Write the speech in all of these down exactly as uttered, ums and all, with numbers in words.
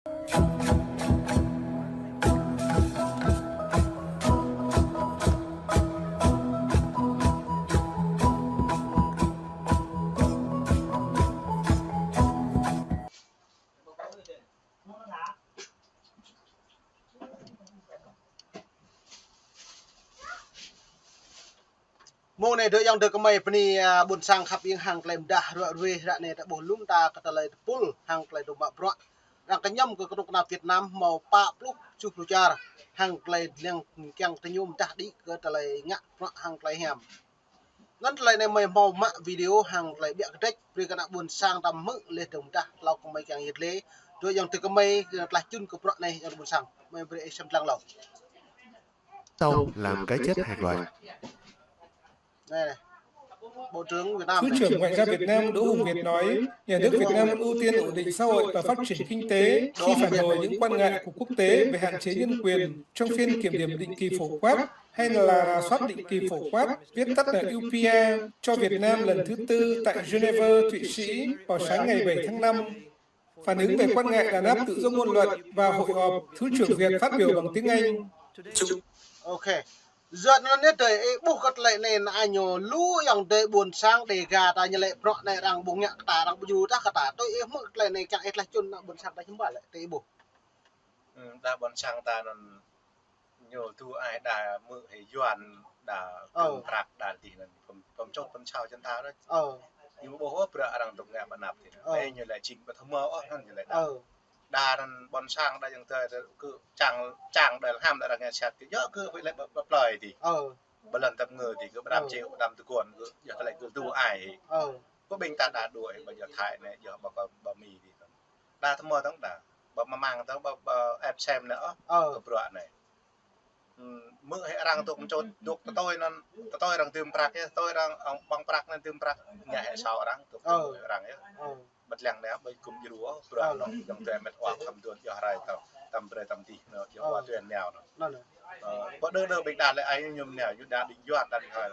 Mông anai dŏ ayŏng adơi gơmơi bơni, a, ƀôn sang khăp iêng hăng tơlơi mơdah ruă ruê ră anai ta ƀuh lŏm ta kơ tơlơi tơpul hăng tơlơi dŏ mă bruă. Arăng kơñăm kơ kơnuk kơna Việt Nam hmâo pă pluh tơjuh pluh čar hăng tơlơi lăng kiăng tơñum mơdah đĭ kơ tơlơi ngă bruă hăng tơlơi hiam. Anŭn tơlơi anai gơmơi hmâo mă video hăng tơlơi ƀiă kơdrĕč brơi kơ ană ƀôn sang ta hmư̆ laih dơ̆ng mơdah hlâo kơ gơmơi kiăng yơh lĕ. Dŏ ayŏng adơi gơmơi, ơ, tơlơi čun kơ bruă anai ayŏng adơi ƀôn sang. Gơmơi brơi ih sem lăng hlâo. Sau làm cái chết hạt loại. Đây này. Bộ trưởng Việt Nam Thứ này. Trưởng Ngoại giao Việt Nam Đỗ Hùng Việt nói, nhà nước Việt Nam ưu tiên ổn định xã hội và phát triển kinh tế khi phản hồi những quan ngại của quốc tế về hạn chế nhân quyền trong phiên kiểm điểm định kỳ phổ quát hay là rà soát định kỳ phổ quát, viết tắt là U P R, cho Việt Nam lần thứ tư tại Geneva, Thụy Sĩ vào sáng ngày bảy tháng năm. Phản ứng về quan ngại đàn áp tự do ngôn luận và hội họp, Thứ trưởng Việt phát biểu bằng tiếng Anh. Ok. Yua anŭn yơh tơlơi ih ƀuh kơ tơlơi anai anai ñu lu ayŏng adơi ƀôn sang Đêga ta ñu lĕ bruă anai arăng ƀu ngă kơ ta, arăng ƀu djru tah kơ ta. Tui ih hmư̆ tơlơi anai kiăng ih tơlơi čun ană ƀôn sang ta hiư̆m pă lĕ tui ih ƀuh. Ư, đa ƀôn sang ta anŭn ñu tŭ ai đa hmư̆ hĭ Yuan đa Ơ. Tơm prăk đa dih anŭn pơm, pơm čôt pơm čao čăn ta anŭn. Ơ. Ñu ƀuh ôh bruă arăng dŏ ngă ƀơi anăp dih. Ơ. Ơ, ñu lĕ jing ƀu thâo hmâo ôh anŭn ñu lĕ đa. Ơ. Đa anŭn ƀôn sang đa ayŏng adơi kơ čang, čang đa lăm đa arăng ngă sat kơ yơh kơ huĭ lĕ ƀơi, ƀơi plơi dih. Ơ. Ƀơi lŏn tơm ngơ dih kơ ƀơđam Ơ. Čê, ƀơđam tơguan kơ yơh tơlơi kơ tŭ ai hĭ. Ơ. Kơ ƀing ta đa đuaĭ ƀơi yơh Thái anai, yơh ƀơi kơ ƀơi Mi dih. Đa thâo hmâo dơ̆ng đa. Ƀơi mơmang dơ̆ng ƀơi, ƀơi ĕp sem anai ôh. Ơ. Kơ bruă anai. Ư, hmư̆ hĭ arăng dŏ mơčôt, dŏ tơtôi anŭn, tơtôi arăng dưm prăk yơh, tơtôi arăng, ơ, ƀơ̆ng prăk anŭn dưm prăk, ngă hĭ asâo arăng, dŏ Ơ. Tơtôi arăng yơh. Ơ. Ƀơi lăng anai, ƀơi gum djru, bruă Ơ. Anŭn, ayŏng adơi met wa khŏm duôn, yơh rai tơm, tơm brơi tơm dih, anŭn, yơh Ơ. Wa tuan nao anŭn. Anŭn, anŭn. Ơ, ƀơi đơ đơ ƀing đa lĕ ai ñu nao, ñu đa đing Yuan, đa đing hơi.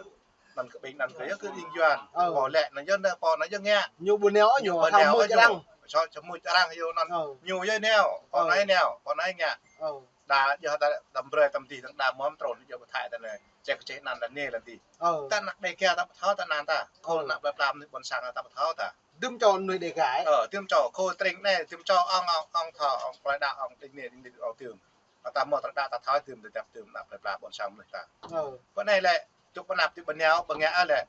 Anŭn kơ ƀing anŭn kơ yơh kơ đing Yuan. Ơ. Pô lĕ anŭn yơh nao, pô anŭn yơh ngă. Ñu ƀu nao ôh, ñu ƀu hao nao mŭt ôh ñu. Arăng. Čô, čô mŭt arăng yơh anŭn. Ơ. Ñu yơh nao, pô Ơ. Anai nao, pô anai ngă. Ơ. Đa yơh đa tơm brơi tơm dih dơ̆ng đa mơ̆m trŭn yơh ƀu thâo ta anai. Čĕk čĕk anŭn đa anai lăng dih. Ơ. Ta anăp Đêga ta ƀu thâo ta anăn ta. Khul Ơ. Anăp plơi pla mơnuih ƀôn sang ta ƀu thâo ta. Dưm čô mơnuih Đêga ơi. Ơ, dưm čô khul tring anai, dưm čô ŏng, ŏng, ŏng thâo, ŏng plơi đa, ŏng đing anai, đing đing ŏng dưm. Ta hmâo tơlơi đa ta thâo dưm, ta djăp dưm, anăp plơi pla ƀôn sang mơnuih ta. Ơ. Pơ anai lĕ, čŭk pơnăp čŭk ƀơnao, ƀơngă lĕ.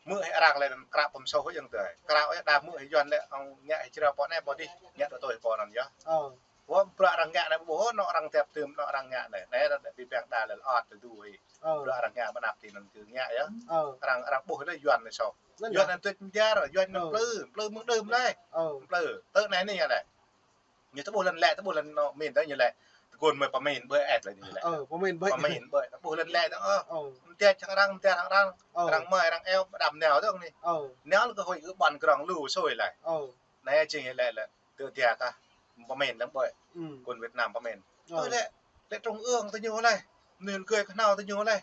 Hmư̆ hĭ arăng lĕ krăp pơm soh ayŏng adơi. Krăp ơi đa hmư̆ hĭ Yuan lĕ, ŏng ngă hĭ črơ pô anai pô dih, ngă tơtôi pô anŭn yơh. Ơ. Wơ̆t bruă arăng ngă anai ƀuh, anŏ arăng djăp dưm, anŏ arăng ngă anai. Anai arăng đa ƀing đa lĕ ăt tơdu hĭ. Ơ. Bruă arăng ngă mơnăp ti anŭn kơ ngă yơh. Ơ. Arăng, arăng ƀuh lĕ Yuan anai soh. Anŭn Yuan yơh. Anai tuč mơjar, Yuan anai Ơ. Plư, plư mơ̆ng đưm lĕ. Ơ. Plư. Tơ anai anai lĕ. Ñu tơƀuh lŏn lĕ, tơƀuh lŏn anŏ min tơ ñu lĕ. Tơguan mơi pơmin ƀơi ĕt lĕ ñu lĕ. Ơ, pơmin ƀơi. Pơmin ƀơi. Tơƀuh lŏn lĕ tơ, ơ. Ơ. Mơtiăt čang arăng, mơtiăt arăng. Ơ. Arăng mơi, arăng eo, pơđăm nao tơ anai. Ơ. Nao lĕ kơ huĭ kơ ƀuăn grong lu sui lĕ. Ơ. Anai jing lĕ lĕ. Tơ tia ta. Pơmin lăng ƀơi. Ư. Kơ Việt Nam pơmin. Ơ. Ơ lĕ, lĕ trung ương tơ ñu lĕ. Mơnuih gơi kơ nao tơ ñu lĕ.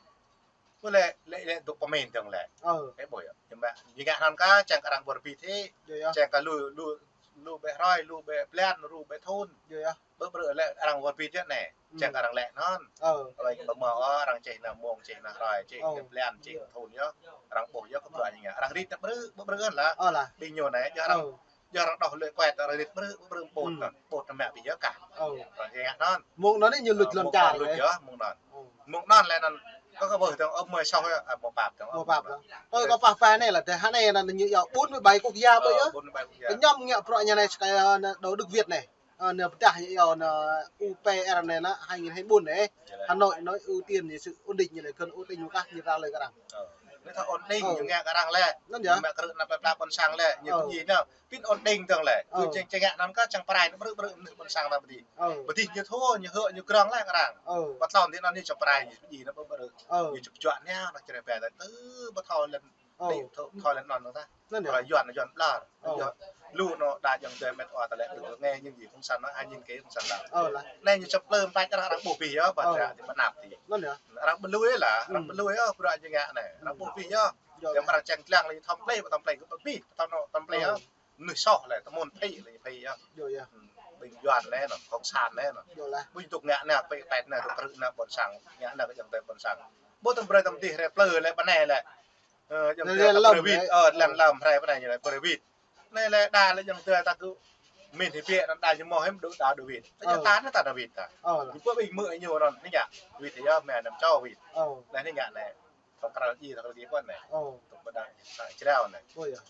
Ƀơi lĕ, lĕ, lĕ dŏ pơmin dơ̆ng lĕ. Ơ. Ơ ƀơi. Ñu mă, ñu ngă anŭn kơ, čang kơ arăng wơr bit hĭ. Yơh, yơh. Čang kơ lu, lu, lu ƀĕ hrơi, lu ƀĕ blan, lu ƀĕ thŭn. Yơh, yơh. Ƀơi ƀrư̆ lĕ arăng wơr bit yơh anai. Ư. Čang kơ arăng lĕ anŭn. Ơ. Ơ, ƀơi mơ ơ, arăng čih anai mông, čih anai hrơi, čih Ơ. Anai blan, čih anai thŭn yơh. Arăng ƀuh yơh kơ bruă ñu ngă. Arăng rit anai ƀrư̆, ƀơi ƀrư̆ anŭn lah. Ơ lah. Ƀing ñu anai, yơh arăng Ơ. Yơh arăng đŏk lĕ kuet arăng rit ƀrư̆, ƀrư̆ ƀôh Ư. Anŭn, ƀôh anŭn mă ƀing yơh kah. Ơ. Arăng ngă anŭn. Mông anŭn ñu luč lŏn čar. Ơ, mông anŭn luč yơh, mông anŭn. Ơ. Mông anŭn lĕ anŭn, kơ kơ ƀơi dơ̆ng, ơ, mơi soh yơh, ơ, ƀôh pap dơ̆ng. Ƀôh pap dơ̆ng. Ơ, kơ pah pah anai lah, tơ hơnai anŭn ñu yua bốn mươi bảy quốc gia ƀơi yơh. Ơ, bốn mươi bảy quốc gia. Kơ ñu ngă bruă ñu anai skai, ơ, anai, đạo Đức Việt anai. Ơ, anai pơdah ñu yua anai U P R anai anai, hai nghìn hai mươi bốn anai. Yơh lah. Hà Nội nói ưu tiên về sự ổn định, ñu lĕ kơ ổn định kah ñu ră lĕ kơ arăng. Ơ. Anai thâo ổn định, Ơ. Ñu ngă kơ arăng lĕ. Anŭn yơh. Ñu mă krư̆ anăp plơi pla ƀôn sang lĕ, ñu Ơ. Pơjing anŭn. Pin ổn định dơ̆ng lĕ. Ơ. Kơ čang čang ngă anŭn kơ čang pơrai anai ƀrư̆ ƀrư̆ mơnuih ƀôn sang ta ƀơi dih. Ơ. Ƀơi dih ñu thâo, ñu hơ̆k, ñu grong lĕ kơ arăng. Ơ. Ƀơi thâo anai anŭn ñu čang pơrai ñu pơjing anŭn ƀrư̆ ƀrư̆. Ơ. Ñu čang čuă anai anŭn čang rai pơ ta tơ ƀơi thâo lĕ. Ơ. Dih thâo, thâo lĕ anŭn ta. Anŭn yơh. Ƀơi Yuan, Yuan ƀlŏr. Ơ. Yơh. Lu anŏ đa ayŏng adơi met wa ta lĕ đơ nge ñu dih phung săn anŭn, hai nghìn kơ phung săn lah. Ơ lah. Anai ñu čang plư pơm păč arăng, arăng ƀuh ƀing yơh, ƀơi Ơ. Anai ƀơi anăp dih. Anŭn yơh. Arăng ƀu lui lah, arăng Ư. Ƀu lui yơh, bruă ñu ngă anai. Arăng Ư. Ƀuh ƀing yơh. Yơh. Yơh arăng čang tlang lĕ thâo plư, thâo plư kơ ƀing, thâo anŏ thâo plư Yơh. Ơ. Anai soh lĕ, tơmôn phĭ lĕ, phĭ yơh. Yơh, yơh. Ư. ƀing Yuan anai anŭn, cộng sản anai anŭn. Ƀu djơ̆ ngă anai, pĕ pĕt anai, tŭ krư̆ anai ƀôn sang, ngă anai kơ ayŏng adơi ƀôn sang. Ƀu tơm brơi tơm tih, rai plư lĕ ƀơi anai lĕ. Ơ, ayŏng adơi, ƀơi wĭt, ơ, lăn lăm rai ƀơi anai ñu lĕ ƀơi wĭt. Anai lĕ đa lĕ ayŏng adơi ta kơ min hĭ biă anŭn đa ñu mơ̆ hĭm đu đa đu wĭt. Ayŏng ta anai ta đa wĭt ta. Ñu pơ ƀing mơ̆ ñu anŭn anai ngă. Wĭt yơh mơ̆ anăm čô wĭt. Lĕ anai ngă anai. Tŏng krăl ji, tŏng krăl ji pơ anai. Tŏng ƀơđang sa jrao anai.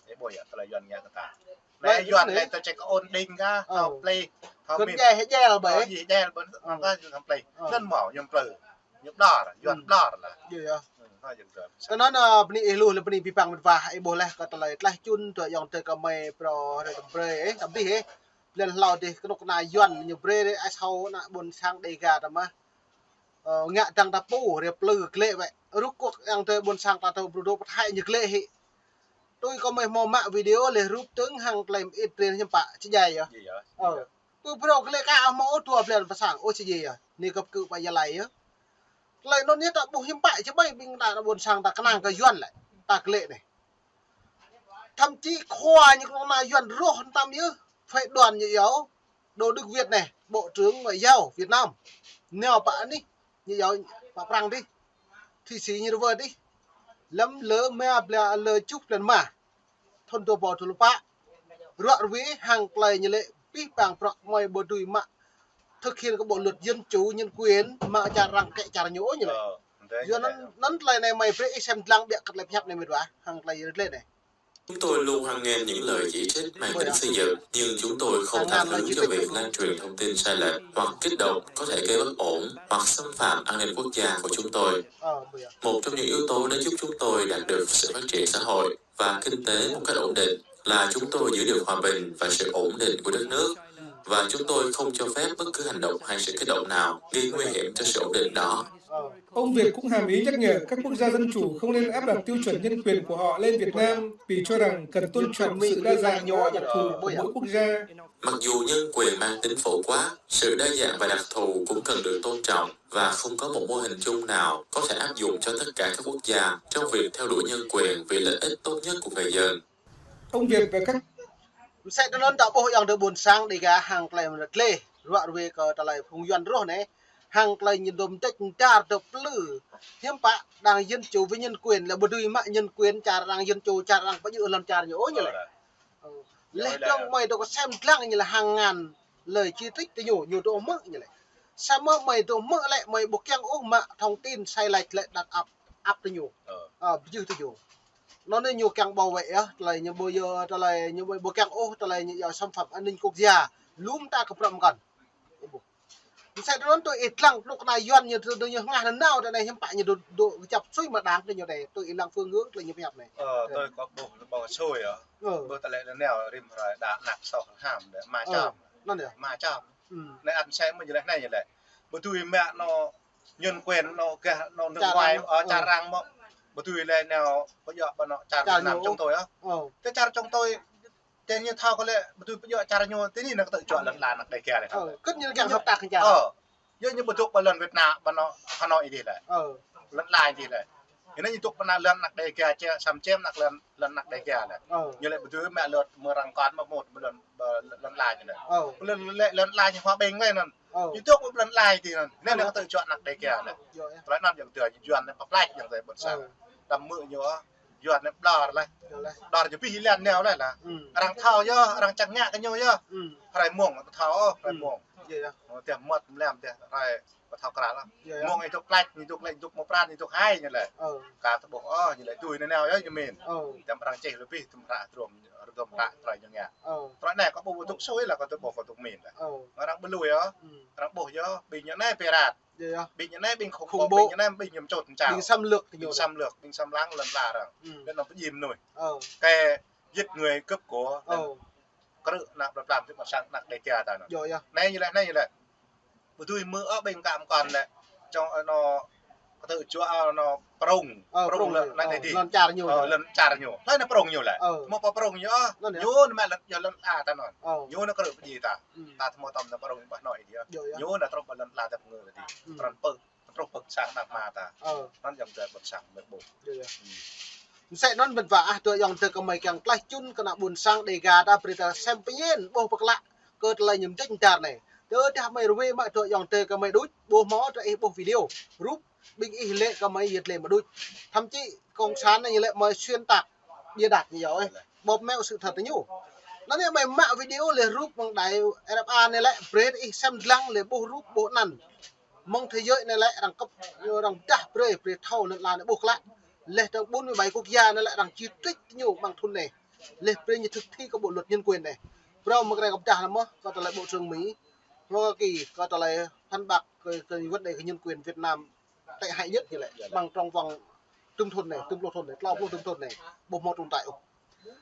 Ih ƀuh yơh, tơlơi Yuan ngă kơ ta. Anai Yuan lĕ ta ček ôn định kơ, thâo plih, thâo min. Jai hĭ jai ƀơi. Ơ, jai hĭ jai ƀơi, anŭn kơ ñu thâo plih. Anŭn mơ̆ ñu plư. Ñu ƀlŏr, Yuan ƀlŏr lah. Ơ, anŭn, ơ, bơni ih lu lĕ bơni abih bang mĕt wa, ih ƀuh laih kơ tơlơi tlaih čun, tơlơi ayŏng adơi kơ mơi phrâo rai tơm brơi, ơ, tơm dih, ơ. Blan hlâo dih kơnuk kơna Yuan ñu brơi rai ăt hơ̆ ană ƀôn sang Đêga ta mơ̆n. Ơ, ngă dăng ta pô, rai plư glĕ wĕ. Rŭk kŏk ayŏng adơi ƀôn sang ta tơ brŭ dŏ pơthai ñu glĕ hĭ. Tui kơ mơi hmâo mă video lĕ rup tơ̆ng hăng tơlơi mơit rin hiư̆m pă, či jai yơh. Ơ. Pơ phrâo glĕ kơ hmâo ôh dua blan pơ sang, ôh či jai yơh. Anai gơ̆p kơ pơ Gia Lai yơh. Tơlơi anŭn yơh ta ƀuh hiư̆m pă či ƀai ƀing ta ană ƀôn sang ta kơnang kơ Yuan lĕ. Ta glĕ anai. Thậm chí khua ñu kơnuk kơna Yuan rŏh tăm yơh. Phái đoàn ñu yua. Đỗ Đức Việt anai, Bộ trưởng Ngoại giao Việt Nam. Nao pơ anih, ñu yua pơ Prăng dih. Thụy Sĩ ñu rơwơi dih. Lăm lơ ma bla lơ čuh blan ma. Thŭn dua rơbâo dua pluh pă. Ruă rơwe hăng tơlơi ñu lĕ abih bang bruă mơi ƀu dưi mă thực hiện kơ bộ luật dân chủ, nhân quyền, mă čar arăng kĕ čar ñu ôh ñu lĕ. Ơ, yua anŭn, anŭn tơlơi anai mơi brơi ih sem dlăng biă kơ tơlơi pơhiăp anai mĕt wa, hăng tơlơi rơtlê anai. Chúng tôi luôn hoan nghênh những lời chỉ trích mang tính xây dựng, nhưng chúng tôi không tha thứ cho việc lan truyền thông tin sai lệch hoặc kích động có thể gây bất ổn hoặc xâm phạm an ninh quốc gia của chúng tôi. Một trong những yếu tố đã giúp chúng tôi đạt được sự phát triển xã hội và kinh tế một cách ổn định là chúng tôi giữ được hòa bình và sự ổn định của đất nước. Và chúng tôi không cho phép bất cứ hành động hay sự kích động nào gây nguy hiểm cho sự ổn định đó. Ông Việt cũng hàm ý nhắc nhở các quốc gia dân chủ không nên áp đặt tiêu chuẩn nhân quyền của họ lên Việt Nam vì cho rằng cần tôn trọng sự đa dạng và đặc thù của mỗi quốc gia. Mặc dù nhân quyền mang tính phổ quát, sự đa dạng và đặc thù cũng cần được tôn trọng và không có một mô hình chung nào có thể áp dụng cho tất cả các quốc gia trong việc theo đuổi nhân quyền vì lợi ích tốt nhất của người dân. Ông Việt và các Mơsĕ tơlơi anŭn ta ƀuh ayŏng adơi ƀôn sang Đêga hăng tơlơi mơnat lĕ, ruă rơwe kơ tơlơi phung Yuan rŏh anai, hăng tơlơi ñu dŏm tĕč čar tơplư. Hiư̆m pă đang dân chủ với nhân quyền lĕ ƀu dưi mă nhân quyền čar arăng dân chủ čar arăng pơjơ̆ lŏn čar ñu ôh ñu lĕ. Ơ. Leh dơ̆ng mơi dŏ kơ sem dlăng ñu lĕ hăng ngăn lời chỉ trích tơ ñu, ñu dŏ hmư̆ ñu lĕ. Samơ̆ mơi dŏ hmư̆ lĕ mơi ƀu kiăng ôh mă thông tin sai lệch lĕ đặt áp, áp tơ ñu. Ơ, pơjơ̆ tơ ñu. Anŭn anai ñu kiăng bảo vệ yơh, tơlơi ñu ƀu yơh, tơlơi ñu ƀu, ƀu kiăng ôh, tơlơi ñu yơh xâm phạm an ninh quốc gia. Lŏm ta kơ prăm kăn. Mơsĕ tơlơi anŭn tui ih lăng kơnuk kơna Yuan ñu tui, tui ñu hơngah nanao tơ anai hiư̆m pă ñu dŏ, dŏ kơjăp sui mă đang tơ ñu dêh, tui ih lăng phương hướng tơlơi ñu pơhiăp anai. Ơ, tui kơ ƀuh, ƀuh sui yơh. Ơ. Ƀuh tơlơi nanao rĭm hrơi đa anăk soh ham dêh, mă čăm. Anŭn yơh. Mă čăm. Anai ăt mơsĕ mơ̆ ñu lĕ anai ñu lĕ. Ƀu dưi mă anŏ nhân quyền anŏ gah anŏ nước ngoài, ơ, čar arăng mơ̆. Ƀu dưi lĕ nao pơjơ̆ ƀơi anŏ čar Việt Nam chúng tôi ôh. Tơ čar chúng tôi, tơ ñu thâo kơ lĕ ƀu dưi pơjơ̆ čar ñu, tơ anai nao kơ tơ̆ čuă lŏn ala anăk Đêga lĕ. Ơ, kơ̆t ñu kiăng hợp tác kơ čar. Ơ, yơh ñu ƀu dŏ ƀơi lŏn Việt Nam, ƀơi anŏ Hà Nội dih lĕ. Lŏn ala dih lĕ. Anai ñu dŏ ƀơi anăk lŏn anăk Đêga, či săm čem anăk lŏn, lŏn anăk Đêga lĕ. Ñu lĕ ƀu dưi mă lŏn mơrăng kon mă mŭt ƀơi lŏn, ƀơi lŏn ala ñu lĕ. Ƀơi lŏn lĕ, lŏn ala ñu hua ƀing lĕ anŭn. Ñu dŏ ƀơi lŏn ala dih anŭn. Anai nao kơ tơ̆ čuă anăk Đêga lĕ. Tơlơi anŭn ayŏng adơi Yuan anai pơplĕč ayŏng adơi ƀôn sang. Tơm mơ̆ ñu, Yuan anai ƀlŏr laih. Ƀlŏr ñu pih lăn nao laih lah. Arăng thâo yơh, arăng čang ngă kơ ñu yơh. Hrơi mông ƀu thâo ôh, hrơi mông. Ơ, tơdah mơmŏt mlam tơdah hrơi ƀu thâo krăn lah. Mông ih dŏ plĕč, ñu dŏ lĕ, dŏ mơ̆ pran, ñu dŏ hai ñu lĕ. Ka tơƀuh ôh, ñu lĕ tui nanao yơh ñu min. Tơdah arăng čih lĕ pih, tơm hră drôm, drôm hră tơlơi ñu ngă. Tơlơi anai kơ ƀuh ƀu dŏ sui lah, kơ tơƀuh kơ dŏ min lah. Arăng ƀu lui ôh. Arăng ƀuh yơh, ƀing ñu anai pirat. Ƀing ñu anai ƀing khủng bố, ƀing ñu anai ƀing ñu mčŭt mčao. Ƀing xâm lược, ƀing xâm lăng lŏn ala arăng. Ƀing anŭn pơjing mơnuih. Kơ giết người cướp của. Krư̆ anăk plăm plăm tơ ƀôn sang anăk Đêga ta anŭn. Anai ñu lĕ, anai ñu lĕ. Ƀu dưi mơ̆ ôh ƀing kăm kon lĕ. Čong anŏ kơtư̆ čuă anŏ prŭng. Prŭng lĕ, anai dih. Lŏn čar ñu. Ơ, lŏn čar ñu. Hlơi anai prŭng ñu lĕ. Mơ̆ pơ prŭng ñu ôh. Ñu anai mă lŏn, yơh lŏn ala ta anŭn. Ñu anai krư̆ pơjing ta. Ta tơmơ̆ tơm anai prŭng ƀah anŏ dih. Ñu anai truh ƀơi lŏn ala ta pơngư dih. Pran pơ, truh pơ sang anăk mơta. Anŭn ayŏng adơi ƀôn sang mơi ƀuh. Mơsĕ anŭn mĕt wa ah, tơlơi ayŏng adơi kơ mơi kiăng tlaih čun kơ ană ƀôn sang Đêga ta brơi ta sem pơñen, ƀuh pơklă. kơ tơlơi ñu mơdĕč mơdar anai. Tơdah mơi rơwe mă tơlơi ayŏng adơi kơ mơi đôč, ƀu hmâo tơlơi ih ƀuh video, rup, ƀing ih lĕ kơ mơi yơh lĕ mơ̆ đôč. Thậm chí cộng sản anai lĕ mơi xuyên tạc, bịa đặt ñu yơh, bóp méo sự thật ñu. Anŭn anai mơi mă video lĕ rup mơ̆ng đài RFA anai lĕ, brơi ih sem lăng lĕ ƀuh rup ƀuh anăn. Mơ̆ng thế giới anai lĕ arăng kơp, arăng pơdah brơi, brơi thâo lŏn ala anai ƀuh klă. Lĕ tơ̆ng bốn mươi bảy quốc gia anai lĕ arăng chỉ trích ñu mơ̆ng thŭn anai. Lĕ brơi ñu thực thi kơ bộ luật nhân quyền anai. Phrâo mơ̆ng rơkâo pơdah anai mơ̆, kơ tơlơi Bộ trưởng Mỹ, Hoa Kỳ, kơ tơlơi phản bác kơ, kơ vấn đề kơ nhân quyền Việt Nam tệ hại nhất ñu lĕ. Mơ̆ng trong vòng tơm thŭn anai, tơm pluh thŭn anai, tlâo pluh tơm thŭn anai, ƀu hmâo tồn tại ôh.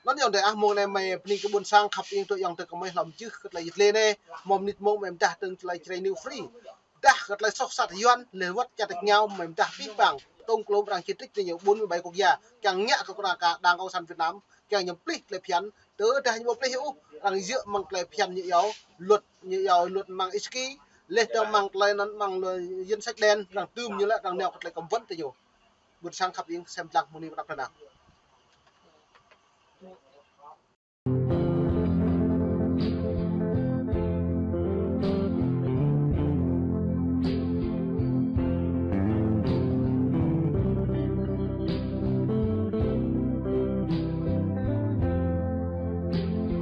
Anŭn ayŏng adơi ah, mông anai mơi bơni kơ ƀuôn sang khăp iêng tơlơi ayŏng adơi kơ mơi hlŏm jưh kơ tơlơi yit lĕ anai, mơ̆ mơnit mông mơi pơdah tơ̆ng tơlơi Jrai New Free. Pơdah kơ tơlơi soh sat Yuan, lĕ wơ̆t čar tač rơngiao mơi pơdah pih pang, tơ̆ng klôm arăng chỉ trích ñu bốn mươi bảy quốc gia, kiăng ngă kơ kơnuk kơna Đảng Cộng sản Việt Nam, kiăng ñu pơplih tơlơi phiăn, tơdah ñu ƀu pơplih ôh, arăng djơ̆ mơ̆ng tơlơi phiăn ñu iâu, luật ñu iâu, luật mơ̆ng Ski, lĕ tơ̆ng mơ̆ng tơlơi anŭn mơ̆ng lĕ danh sách đen, arăng tơm ñu lĕ arăng nao kơ tơlơi cấm vận tơ ñu. Ƀuôn sang khăp iêng sem lăng mơni pơnăp tơnah.